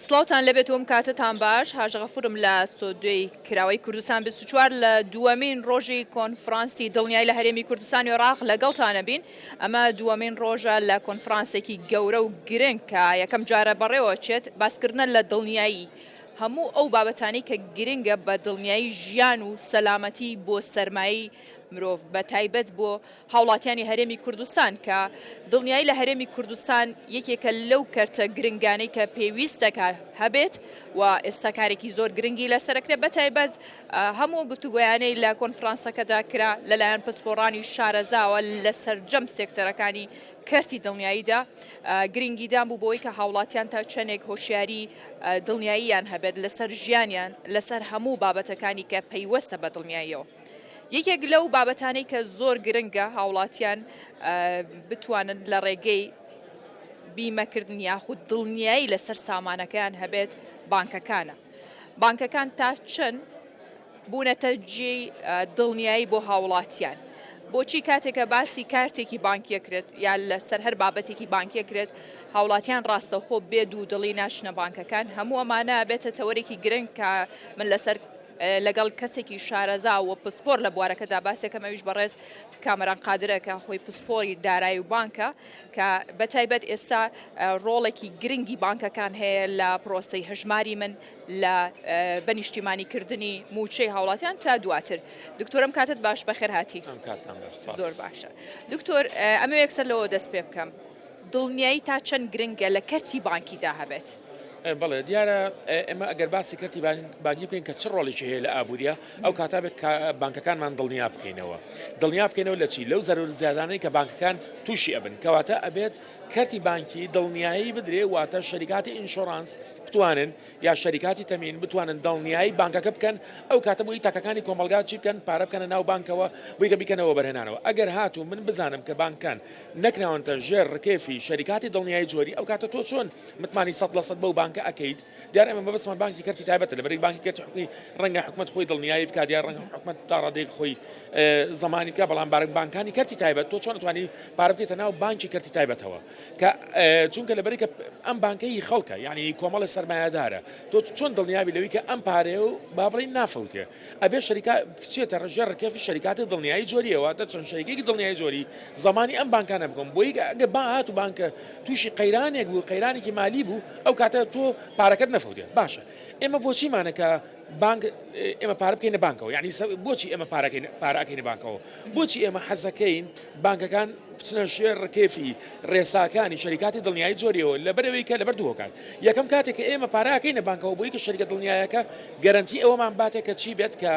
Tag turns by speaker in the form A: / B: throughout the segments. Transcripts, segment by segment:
A: سڵاوتان لێبێت و ئەم کاتەتان باش هاژە غەفورم لە ستۆدیۆی کراوەی کوردستان 24 لە دووەمین ڕۆژی کۆنفرانسی دڵنیای لە هەرێمی کوردستان و عێراق لەگەڵتانە بین ئەمە دووەمین ڕۆژە لە کۆنفرانسێکی گەورە و گرنگ کە یەکەم جارە بەڕێوە چێت باسکردنە لە دڵنیایی هەموو ئەو بابەتانەی کە گرنگە بە دڵنیایی ژیان و سەلامەتی بۆ سەرمایەی مرۆڤ بە تایبەت بۆ هاوڵاتیانی هەرێمی کوردستان کە دڵنیایی لە هەرێمی کوردستان یەکێکە لەو کەرتە گرنگانەی کە پێویستە کە هەبێت و ئێستا کارێکی زۆر گرنگی لەسەرەکرێت بە تایبەت هەموو گفتوگۆیانەی لە کۆنفرانسەکەدا کرا لەلایەن پسپۆڕانی شارەزاوە لە سەرجەم سێکتەرەکانی کەرتی دڵنیاییدا گرنگیدان بوو بۆی کە هاوڵاتیان تا چەندێک هۆشیاری دڵنیاییان هەبێت لەسەر ژیانیان لەسەر هەموو بابەتەکانی کە پەیوەستە بە دڵنیاییەوە. یەکێک لەو بابەتانەی کە زۆر گرنگە هاوڵاتیان بتوانن لە ڕێگەی بیمەکردن یاخود دڵنیایی لەسەر سامانەکەیان هەبێت بانکەکانە. بانکەکان تا چەند بوونەتە جێی دڵنیایی بۆ هاوڵاتیان؟ بۆچی کاتێکە باسی کارتێکی بانکیەکرێت یا لەسەر هەر بابەتێکی بانکیەکرێت هاوڵاتیان ڕاستەوخۆ بێ دوو دڵی ناچنە بانکەکان هەموو ئەمانە بێتە تەوەرێکی گرنگ کە من لەسەر لەگەڵ کەسێکی شارەزا و پسپۆر لە بوارەکەدا باسێکەم ئەویش بەڕێز کامەران قادرە کە خۆی پسپۆری دارایی و بانکە کە بە تایبەت ئێستا ڕۆڵێکی گرنگی بانکەکان هەیە لە پرۆسەی هەژماری من لە بە نیشتیمانیکردنی مووچەی هاوڵاتیان تا دواتر. دکتۆرم کاتت باش بەخێر هاتی.
B: ئەم کاتتان باش سپاس.
A: زۆر باشە دکتۆر ئەمەوێ یەکسەر لەوە دەست پێ بکەم دڵنیایی تا چەند گرنگە لە کەرتی بانکیدا هەبێت؟
B: بەڵێ دیارە ئێمە ئەگەر باسی کەرتی بانکی بکەین کە چ ڕۆڵێکی هەیە لە ئابووریە ئەو کاتە بێت کە بانکەکانمان دڵنیا بکەینەوە دڵنیا بکەینەوە لە چی لەو زەرەر زیادانەی کە بانکەکان تووشی ئەبن کەواتە ئەبێت کەرتی بانکی دڵنیایی بدرێ واتە شەریکاتی insurance بتوانن یا شەریکاتی تەمین بتوانن دڵنیایی بانکەکە بکەن ئەو کاتە بۆی تاکەکانی کۆمەڵگا چی بکەن پارە بکەنە ناو بانکەوە بۆی کە بیکەنەوە بەرهێنانەوە ئەگەر هاتوو من بزانم کە بانکان نەکراونتە ژێر ڕکێفی شەریکاتی دڵنیایی جۆری ئەو کاتە تۆ چۆن متمانی 100% بەو بانکە ئەکەیت دیار ئێمە مەبەستمان بانکی کەرتی تایبەتە لەبەرەی بانکی کەرتی حکومی ڕەنگە حکومەت خۆی دڵنیایی بکات یا ڕەنگە حکومەت تا ڕادەیەک خۆی زەمانی بکات بەڵام بانکانی کەرتی تایبەت تۆ چۆن ئەتوانی پارە بکەیتە ناو بانکی کەرتی تایبەتەوە کە چونکە لەبەری کە ئەم بانکە هی خەڵکە یعنی کۆمەڵی سەرمایەدارە تۆ چۆن دڵنیابی لەوی کە ئەم پارەیە و با بڵێین نافەوتێ ئەبێ شەریکا بچێتە ڕژێر ڕکێفی شەریکاتی دڵنیایی جۆریەوە دە چەند شەریکێکی دڵنیایی جۆری زمانی ئەم بانکانە بکەم بۆی ئەگە با هات و بانکە تووشی قەیرانێک بوو قەیرانێکی مالی بوو ئەو کاتە تۆ پارەکەت نەفەوتێ باشە ئێمە بۆچیمانە کە بانک ئێمە پارە بکەینە بانکەوە یعنی بۆچی ئێمە پارەکەین پارە ئەکەینە بانکەوە بۆچی ئێمە حەزەکەین بانکەکان بچنە ژێر ڕکێفی ڕێساکانی شەریکاتی دڵنیایی جۆریەوە لەبەرەوەی کە لەبەر دوو هۆکار یەکەم کاتێک کە ئێمە پارەکەینە بانکەوە بۆی کە شەریکە دڵنیایەکە گەرەنتی ئەوەمان باتێک کە چی بێت کە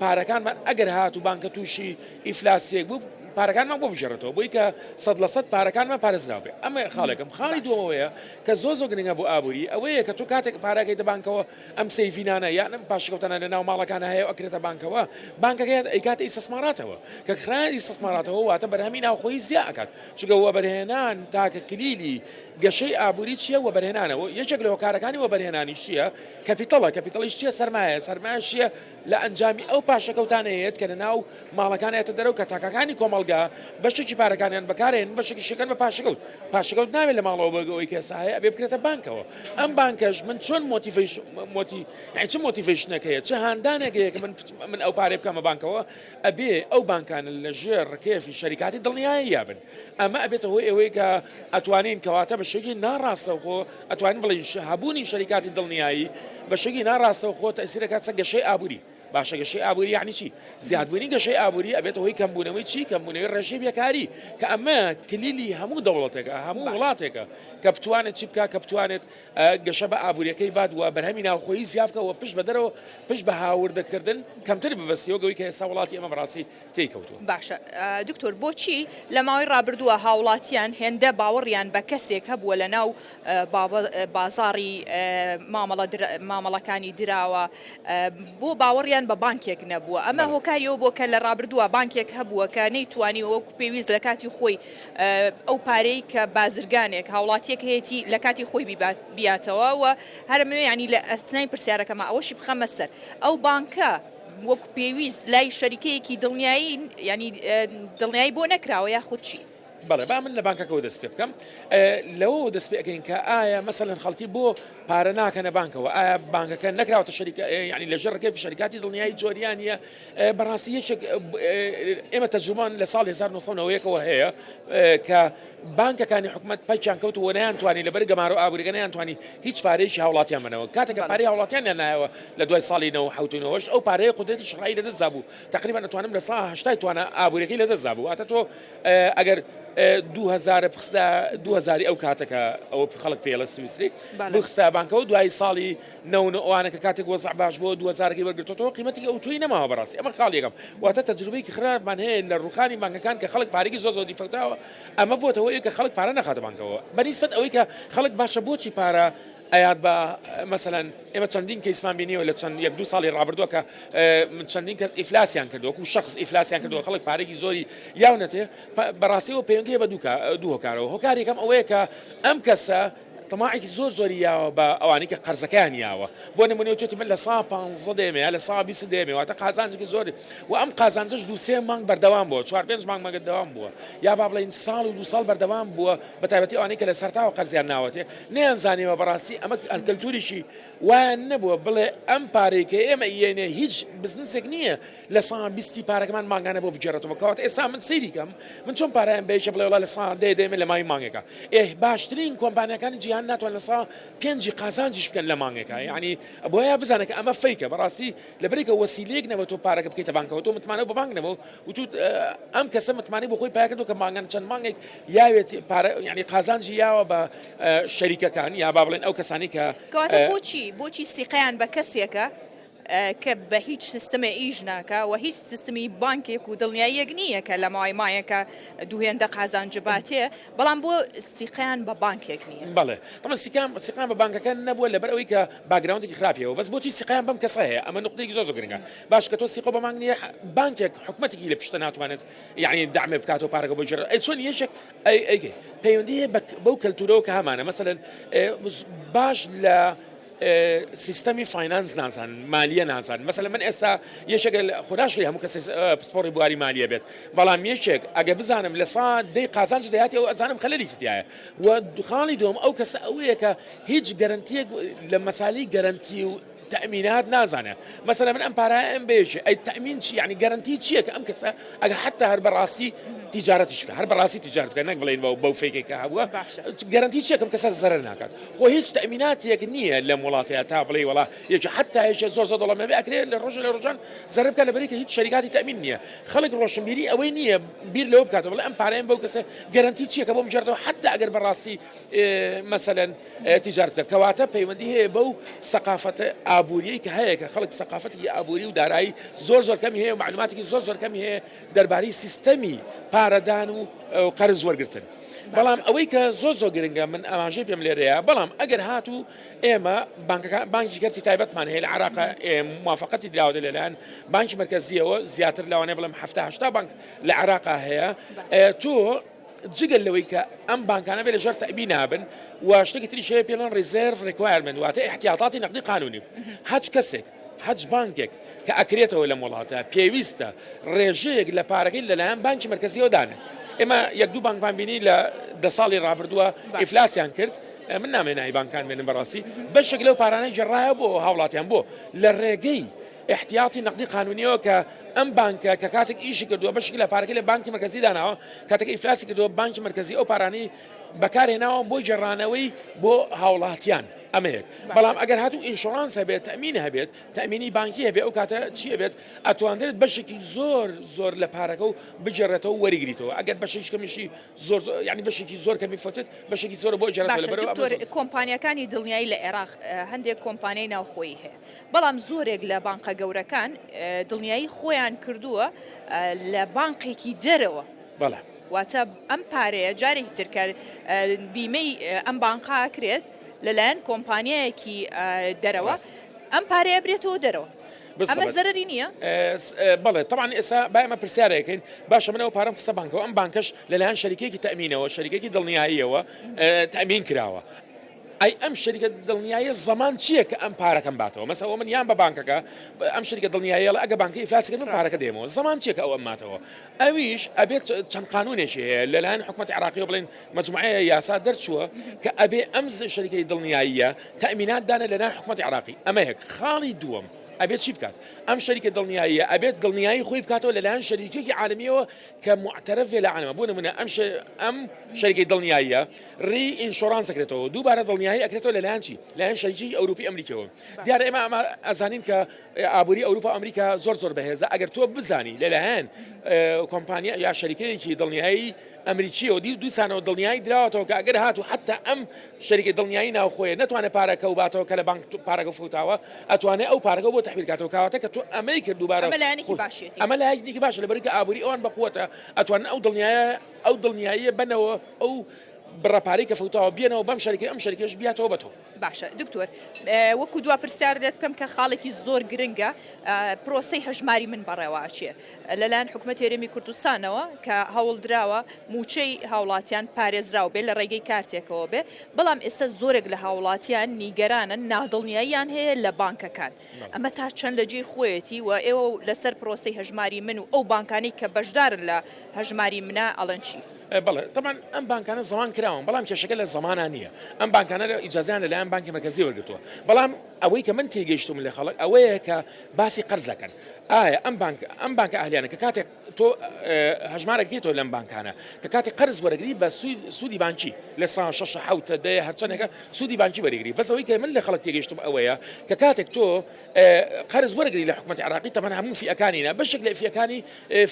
B: پارەکانمان ئەگەر هات و بانکە تووشی ئیفلاسێک بوو پارەکانمان بۆ بگێڕێتەوە بۆی کە 100% پارەکانمان پارێزراو بێ ئەمە خاڵێکم خاڵی دووەمەوەیە کە زۆر زۆر گرنگە بۆ ئابووری ئەوەیە کە تۆ کاتێک پارەکەیتە بانکەوە ئەم saving انە یان ئەم پاشەکەوتانە لە ناو ماڵەکانە هەیە و ئەکرێتە بانکەوە، بانکەکە ئەیکاتە ئیستسماراتەوە، کە خرایە ئیستسماراتەوە واتە بەرهەمی ناوخۆیی زیا ئەکات، چونکە وەبەرهێنان تاکە کلیلی گەشەی ئابووری چییە؟ وەبەرهێنانە، یەکێک لە هۆکارەکانی وەبەرهێنانیش چییە؟ کەپیتەڵە، کەپیتەڵیش چییە؟ سەرمایەیە، سەرمایەش چییە؟ لە ئەنجامی ئەو پاشەکەوتانەیەت کە لە ناو ماڵەکان ئەیەتە دەرەوە کە تاکەکانی کۆمەڵگا بەشێکی پارەکانیان بەکارئەهێنن بەشێکیش ئەکەن بە پاشەکەوت پاشەکەوت نابێت لە ماڵەوە بۆ ئەوەی کە ئێستا هەیە ئەبێ بکرێتە بانکەوە ئەم بانکەش من چۆن motivation مۆتی یعنی چ motivation ێک هەیە چ هاندانێک هەیە کە من من ئەو پارەی بکەمە بانکەوە ئەبێ ئەو بانکانە لە ژێر ڕکێفی شەریکاتی دڵنیاییە بن ئەمە ئەبێتە هۆی ئەوەی کە ئەتوانین کەواتە بە شێوەیەکی ناڕاستەوخۆ ئەتوانین بڵێین هەبوونی شەریکاتی دڵنیایی بە شێوەیەکی ناڕاستەوخۆ تەئسیر ئەکات سەر گەشەی ئابووری. باشە گەشەی ئابووری یەعنی چی؟ زیادبوونی گەشەی ئابووری ئەبێتە هۆی کەمبوونەوەی چی؟ کەمبوونەوەی ڕێژەی بێکاری کە ئەمە کلیلی هەموو دەوڵەتێکە، هەموو وڵاتێکە کە بتوانێت چی بکات؟ کە بتوانێت گەشە بە ئابووریەکەی بات و بەرهەمی ناوخۆیی زیاد بکات و پشت بە دەرەوە پشت بە هاوردەکردن کەمتر ببەستێ وەک ئەوەی کە ئێستا وڵاتی ئێمە بەڕاستی تێی کەوتووە.
A: باشە دکتۆر بۆچی لە ماوەی ڕابردووە هاوڵاتیان هێندە باوەڕیان بە کەسێک هەبووە لە ناو بازاڕی مامەڵەکانی دراوە بۆ باوەڕیان بە بانکێک نەبووە ئەمە هۆکاری ئەوە بووە کە لە ڕابردووە بانکێک هەبووە کە نەیتوانیوە وەکو پێویست لە کاتی خۆی ئەو پارەی کە بازرگانێک هاوڵاتیەک هەیەتی لە کاتی خۆی بیاتەوە و هەرمەوێ ینی لە ئەستنای پرسیارەکەمە ئەوەشی بخەمە سەر ئەو بانکە وەکو پێویست لای شەریکەیەکی دڵنیایی ینی دڵنیایی بۆ نەکراوە یاخود چی؟
B: بەڵێ با من لە بانکەکەەوە دەست پێ بکەم لەوەوە دەست پێ ئەکەین کە ئایا مەسەلەن خەڵکی بۆ پارە ناکەنە بانکەوە ئایا بانکەکە نەکراوەتە شەریکە یعنی لە ژێر ڕکێفی شەریکاتی دڵنیایی جۆریان نییە بەڕاستی یەکێک ئێمە تەجروبان لە ساڵی 1990ەوە هەیە کە بانکەکانی حکومت پەکیان کەوت و نەیانتوانی لەبەر گەمارۆ ئابووریەکە نەیانتوانی هیچ پارەیەکی هاوڵاتیان بنەوە کاتێک کە پارەی هاوڵاتیانیان نایەوە لە دوای ساڵی 1970 ئەو پارەیە قودرەتی شڕایی لەدەستدا بوو تقریبا ئەتوانم لە سا هەشتای توانا ئابووریەکەی لەدەستدا بوو واتە تۆ ئەگەر 2000 بخستە 2000 ئەو کاتەکە ئەوە خەڵک پێڵە سویسری بخسا بانکەوە دوای ساڵی نەون ئەوانە کە کاتێک وەزع باش بۆ 2000ەکەی وەرگرتەوە قیمەتی ئەو تۆی نەماوە بەڕاستی ئەمە خاڵ یەکەم واتە تەجروبەیەکی خراپمان هەیە لە ڕوخانی بانکەکان کە خەڵک پارێکی زۆر زۆر دیفەوتاوە ئەمە بۆتە هۆی کە خەڵک پارە نەخاتە بانکەوە بەنیسبەت ئەوەی کە خەڵک باشە بۆچی پارە ئەیات بە مەسەلەن ئێمە چەندین کەیسمان بینیوە لە چەند یەک دوو ساڵی ڕابردووە کە چەندین کەس ئیفلاسیان کردووە وەکو شخص ئیفلاسیان کردووە خەڵک پارێکی زۆری یاونەتێ بەڕاستیەوە پەیوەندی بە دوو هۆکارەوە هۆکاری یەکەم ئەوەیە کە ئەم کەسە تەماعێکی زۆر زۆری یاوە بە ئەوانەی کە قەرزەکەیان یاوە بۆ نمونە وتێتی من لە سا 15 دێمێ یا لە سا 20 دێمێ واتە قازانجێکی زۆر و ئەم قازانجەش دوو سێ مانگ بەردەوام بووە چوار پێنج مانگ بەردەوام بووە یا با بڵێین ساڵ و دوو ساڵ بەردەوام بووە بە تایبەتی ئەوانەی کە لە سەرتاوە قەرزیان ناوەتێ نەیانزانیوە بەڕاستی ئەمە کەلتوریکی وایان نەبووە بڵێ ئەم پارەی کە ئێمە ئیەینێ هیچ بزنسێک نییە لە سا بیستی پارەکەمان مانگانە بۆ بگێڕێتەوە کەواتە ئێستا من سەیری کەم من چۆن پارەیان بە یەکێ بڵێ وەڵا لە سا دەیە دەیەمێ لە ماوەی مانگێکا ئێ باشترین کۆمپانیاکانی جیهان ناتوان لە سا پێنجی قازانجیش بکەن لە مانگێکا یعنی بۆیە بزانە کە ئەمە fake ە بەڕاستی لەبەرێکە وەسیلەیەک نەبە تۆ پارەکە بکەیتە بانکەوە تۆ متمانە بە بانک نەبوو وتوت ئەم کەسە متمانەی بۆ خۆی پیا کردو کە مانگان چەند مانگێک یاوێت پارە یعنی قازانجی یاوە بە شەریکەکان یا با بڵێن ئەو کەسانی کە
A: کەواتە بۆچی بۆچی سیقەیان بە کەسێکە کە بە هیچ سیستمێ ئیش ناکا و هیچ سیستمی بانکێک و دڵنیاییەک نییە کە لە ماوەی مایەکە دوو هێندە قازانج باتێ بەڵام بۆ سیقەیان بە بانکێک نییە؟
B: بەڵێ تەبعەن سیقەیان سیقەیان بە بانکەکە نەبووە لەبەر ئەوەی کە background ێکی خراپی هەبووە بەس بۆچی سیقەیان بەم کەسە هەیە ئەمە نوقتەیەکی زۆر زۆر گرنگە باش کە تۆ سیقە بە بانک نییە بانکێک حکومەتێکی لە پشتە ناتوانێت یعنی دەعمێ بکاتەوە پارەکە بۆ گێڕێت ئەی چۆن یەکێک ئەی ئەی پەیوەندی هەیە بەو کەلتورەوە کە هەمانە مەسەلەن باش لە سیستەمی finance نازانن مالیە نازانن مەسەلەن من ئێستا یەکێک خۆ ناشکرێ هەموو کەسێک پسپۆڕی بواری مالیە بێت بەڵام یەکێک ئەگە بزانم لە سا دەی قازانج دەیاتی ئەو ئەزانم خەلەلێکی تایە و خاڵی دوم ئەو کەسە ئەوەیە کە هیچ گەرنتیەک لە مەسالی گەرنتی و تەئمینات نازانێ مەسەلەن من ئەم پارایە ئەم بەیەکی ئەی تەئمین چی یعنی گەرنتی چییە کە ئەم کەسە ئەگە حتا هەر بەڕاستی تیجارەتیش بکە هەر بەڕاستی تیجارەت بکە نەک بڵێین بەو بەو fake ێک کە هەبووە
A: باشە
B: گەرنتی چییە کە ئەم کەسە زەرەر ناکات خۆ هیچ تەئمیناتێک نییە لەم وڵاتەیە تا بڵێی وەڵا یەکی حتا یەکێ زۆر زۆر دەوڵەمەند بێ ئەکرێ لە ڕۆژێ لە ڕۆژان زەرەر بکات لەبەرئەوەی کە هیچ شەریکاتی تەئمین نییە خەڵک ڕۆشنبیری ئەوەی نییە بیر لەوە بکاتەوە بڵێ ئەم پارەیەم بەو کەسە گەرنتی چییە کە بۆم بگێڕێتەوە حتا ئەگەر بەڕاستی مەسەلەن تیجارەت بکەن کەواتە پەیوەندی هەیە بەو سەقافەتە ئابووریەی کە هەیە کە خەڵک سەقافەتێکی ئابووری و دارایی زۆر زۆر کەمی هەیە و معلوماتێکی زۆر زۆر کەمی هەیە دەربارەی سیستەمی پارەدان و قەرز وەرگتن بەڵام ئەوەی کە زۆر زۆر گرنگە من ئاماژەی پێم لێرەیە بەڵام ئەگەر هاتوو ئێمە بانکەکان بانکی کەرتی تایبەتمان هەیە لە عراق موافقەتی دراوە لەلایەن بانکی مرکزیەوە زیاتر لەوانەیە بڵێم 70 بانک لە عراق هەیە تۆ جگە لەوەی کە ئەم بانکانە بێ لەژێر تەئمین نابن و شتێکی تریش هەیە پێڵێن reserve requirement واتە ئیحتیاطاتی نەقدی قانونی هەچ کەسێک هەچ بانکێک کە ئەکرێتەوە لەم وڵاتە پێویستە ڕێژەیەک لە پارەکەی لەلایەن بانکی مەرکەزیەوە دانێت ئێمە یەک دوو بانکمان بینی لە دە ساڵی ڕابردووە ئیفلاسیان کرد من نامێ ناوی بانکان بێنم بەڕاستی بەشێک لەو پارانەی گێڕایە بۆ هاوڵاتیان بۆ لە ڕێگەی ئیحتیاتی نەقدی قانونیەوە کە ئەم بانکە کە کاتێک ئیشی کردووە بەشێک لە پارەکەی لە بانکی مەرکەزی داناوە کاتێک ئیفلاسی کردووە بانکی مەرکەزی ئەو پارانەی بەکارهێناوە بۆ گێڕانەوەی بۆ هاوڵاتیان ئەمە یەک بەڵام ئەگەر هاتوو insurance هەبێت تەمین هەبێت تەمینی بانکی هەبێت ئەو کاتە چی هەبێت ئەتواندرێت بەشێکی زۆر زۆر لە پارەکە و بگێڕێتەوە وەریگریتەوە ئەگەر بەشێکی کەمیشی زۆر یعنی بەشێکی زۆر کەمی فەوتێت بەشێکی زۆر بۆ گێڕێتەوە
A: باشە
B: لەبەرئەوە ئەمە
A: دکتۆر
B: زۆر
A: کۆمپانیاکانی دڵنیایی لە عێراق هەندێک کۆمپانیای ناوخۆیی هەیە بەڵام زۆرێک لە بانقە گەورەکان دڵنیایی خۆیان کردووە لە بانقێکی دەرەوە.
B: بەڵێ.
A: واتە ئەم پارەیە جارێکی تر کە بیمەی ئەم بانقە ئەکرێت لەلایەن کۆمپانیایەکی دەرەوە ئەم پارەیە برێتەوە دەرەوە. ئەمە زەرەری نییە؟
B: بەڵێ تەبعەن ئێستا با ئێمە پرسیارێکین باشە من ئەو پارەم خستە بانکەوە ئەم بانکەش لەلایەن شەریکێکی تەئمینەوە شەریکێکی دڵنیاییەوە تەئمین کراوە. ئەی ئەم شەریکە دڵنیاییە زەمان چییە کە ئەم پارەکەم باتەوە؟ مەسەلەن ئەوە من یان بە بانکەکە ئەم شەریکە دڵنیاییە ئەڵێ ئەگەر بانکە ئیفلاسی کرد من پارەکە دێمەوە زەمان چییە کە ئەو ئەمماتەوە؟ ئەویش ئەبێت چەند قانونێکی هەیە لەلایەن حکومەتی عێراقیەوە بڵێن مەجموعەیە یاسا دەرچووە کە ئەبێ ئەم شەریکەی دڵنیاییە تەئمینات دانێت لەلایەن حکومەتی عێراقی ئەمە یەک خاڵی دووەم ئەبێت چی بکات ئەم شەریکە دڵنیاییە ئەبێت دڵنیایی خۆی بکاتەوە لەلایەن شەریکێکی عالەمیەوە کە موعتەرەف بێ لە عالەمە بۆ نمونە ئەم ئەم شەریکەی دڵنیاییە reinsurance ئەکرێتەوە دووبارە دڵنیایی ئەکرێتەوە لەلایەن چی لایەن شەریکی ئەوروپی ئەمریکیەوە دیارە ئێمە ئەمە ئەزانین کە ئابووری ئەوروپا ئەمریکا زۆر زۆر بەهێزە ئەگەر تۆ بزانی لەلایەن کۆمپانیا یا شەریکەیەکی دڵنیایی ئەمریکیەوە دی دووسانەوە دڵنیایی دراوەتەوە کە ئەگەر هاتوو حتا ئەم شەریکە دڵنیایی ناوخۆیە نەتوانێت پارەکە و باتەوە کە لە بانک پارەکە فوتاوە ئەتوانێت ئەو پارەکە بۆ تحویل کاتەوە کاواتە کە تۆ ئەمەی کرد دووبارە ئەمە لایەنێکی
A: باشیەتی
B: ئەمە لایەنێکی باشە لەبەرئەوەی کە ئابووری ئەوان بەقوەتە ئەتوانن ئەو دڵنیایە ئەو دڵنیاییە بەنەوە ئەو بڕە پارەی کە فەوتاوە بیەنەوە بەم شەریکەی ئەم شەریکەش بیاتەوە بە تۆ.
A: باشە دکتۆر وەکو دوا پرسیار لێت بکەم کە خاڵێکی زۆر گرنگە پرۆسەی هەژماری من بەڕێوە ئەچێ لەلایەن حکومەتی هەرێمی کوردستانەوە کە هەوڵدراوە مووچەی هاوڵاتیان پارێزراو بێ لە ڕێگەی کارتێکەوە بێ بەڵام ئێستا زۆرێک لە هاوڵاتیان نیگەرانن نادڵنیاییان هەیە لە بانکەکان ئەمە تا چەند لە جێی خۆیەتی و ئێوە لەسەر پرۆسەی هەژماری من و ئەو بانکانەی کە بەشدارن لە هەژماری منە ئەڵێن چی؟
B: بەڵێ تەبعەن ئەم بانکانە زەمان کراون بەڵام کێشەکە لە زەمانا نییە ئەم بانکانە ئیجازەیان لەلایەن بانکی مەرکەزی وەرگرتووە بەڵام ئەوەی کە من تێگەیشتوم لە خەڵک ئەوەیە کە باسی قەرز دەکەن ئایا ئەم بانک ئەم بانکە ئەهلیانە کە کاتێک تۆ هەژمارێک دێتەوە لەم بانکانە کە کاتێک قەرز وەرەگری بە سوودی بانکی لە سا شەش حەوتە دەیە هەرچەندێکە سوودی بانکی وەرەگری بەس ئەوەی کە من لە خەڵک تێگەیشتم ئەوەیە کە کاتێک تۆ قەرز وەرەگری لە حکوومەتی عراقی تەمان هەموو fee ەکانی نا بەشێک لە fee ەکانی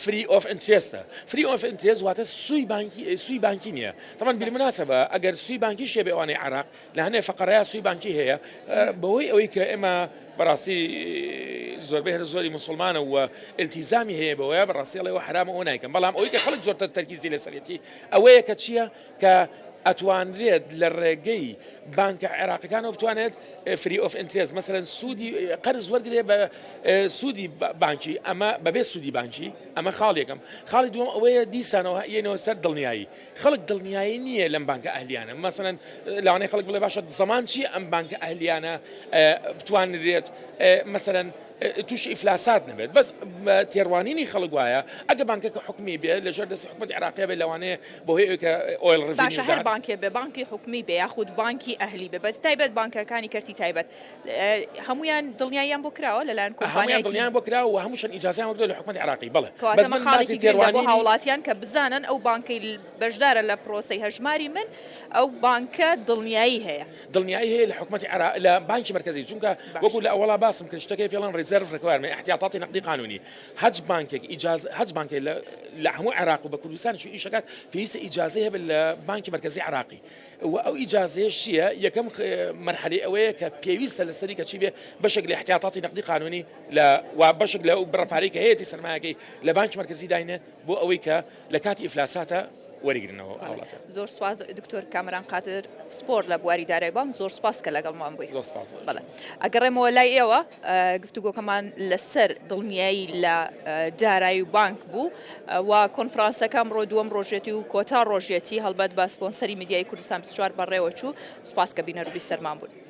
B: free of interest ە free of interest واتە سوی بانکی سوی بانکی نییە تەمان بالمناسبە ئەگەر سوی بانکی شێ بێ ئەوانەی عراق لە هەنێ فەقەرەیا سوی بانکی هەیە بەهۆی ئەوەی کە ئێمە بەڕاستی زۆربەی هەرە زۆری موسڵمانە و ئیلتیزامی هەیە بەوەیە بەڕاستی ئەڵێ ئەوە حەرامە ئەوە نایکەم بەڵام ئەوەی کە خەڵک زۆرتر تەرکیزی لەسەرێتی ئەوەیە کە چییە کە ئەتوانرێت لە ڕێگەی بانکە عێراقەکانەوە بتوانێت free of interest مەسەرەن سوودی قەرز وەرگێ بە سوودی بانکی ئەمە بەبێ سوودی بانکی ئەمە خاڵ یەکەم خاڵی دووەم ئەوەیە دیسانەوە یەنەوە سەر دڵنیایی خەڵک دڵنیایی نییە لەم بانکە ئەهلیانە مەسەلەن لەوانەیە خەڵک بڵێ باشە زەمان چییە ئەم بانکە ئەهلیانە بتوانرێت مەسەلەن تووشی ئیفلاسات نەبێت بەس تێڕوانینی خەڵک وایە ئەگە بانکەکە حکومی بێت لەژێر دەستی حکومەتی عێراقیە بێت لەوانەیە بەهۆی ئەوەی کە oil revenue
A: باشە هەر بانکێ بێ بانکی حکومی بێ یاخود بانکی ئەهلی بێ بەس تایبەت بانکەکانی کەرتی تایبەت هەمویان دڵنیاییان بۆ کراوە لەلایەن
B: کۆمپانیایەکی دڵنیایان بۆ کراوە و هەمووشیان ئیجازەیان وەرگرتووە لە حکومەتی عێراقی بەڵێ
A: کەواتە
B: بەس
A: ئەمە
B: من باسی
A: خاڵێکی گرنگە بۆ
B: تێڕوانینی
A: هاوڵاتیان کە بزانن ئەو بانکەی بەشدارە لە پرۆسەی هەژماری من ئەو بانکە دڵنیایی هەیە.
B: دڵنیایی هەیە لە حکومەتی عێراق لە بانکی مەرکەزی چونکە
A: باشە.
B: وەکو لە ئەوەڵا باسم کرد شتەکەی پێڵێن reserve requirement احتیاطاتی نقدی قانونی هەچ بانکێک ئیجاز هەچ بانکێک لە لە هەموو عێراق و بە کوردستانیش ئیشەکات پێویستە ئیجازەی هەبێت لە بانکی مەرکەزی عێراقی وە ئەو ئیجازەیەش چییە؟ یەکەم مەرحەلەی ئەوەیە کە پێویستە لەسەری کە چی بێ بەشێک لە احتیاطاتی نقدی قانونی لە و بەشێک لە بڕە پارەی کە هەیەتی سەرمایەکەی لە بانکی مەرکەزی داینێ بۆ ئەوەی کە لە کاتی ئیفلاساتە وەریگرنەوە هاوڵاتیان.
A: زۆر سوپاس دکتۆر کامەران قادر پسپۆر لە بواری دارای بانک زۆر سوپاس کە لەگەڵمان بووی.
B: زۆر سوپاس بۆ
A: بەڵێ ئەگەڕێمەوە لای ئێوە گفتوگۆکەمان لەسەر دڵنیایی لە دارایی و بانک بوو و کۆنفرانسەکە ئەمڕۆ دووەم ڕۆژێتی و کۆتا ڕۆژێتی هەڵبەت بە سپۆنسەری میدیایی کوردستان 24 بەڕێوەچوو سوپاس کە بینەر و بیسەرمان بوون.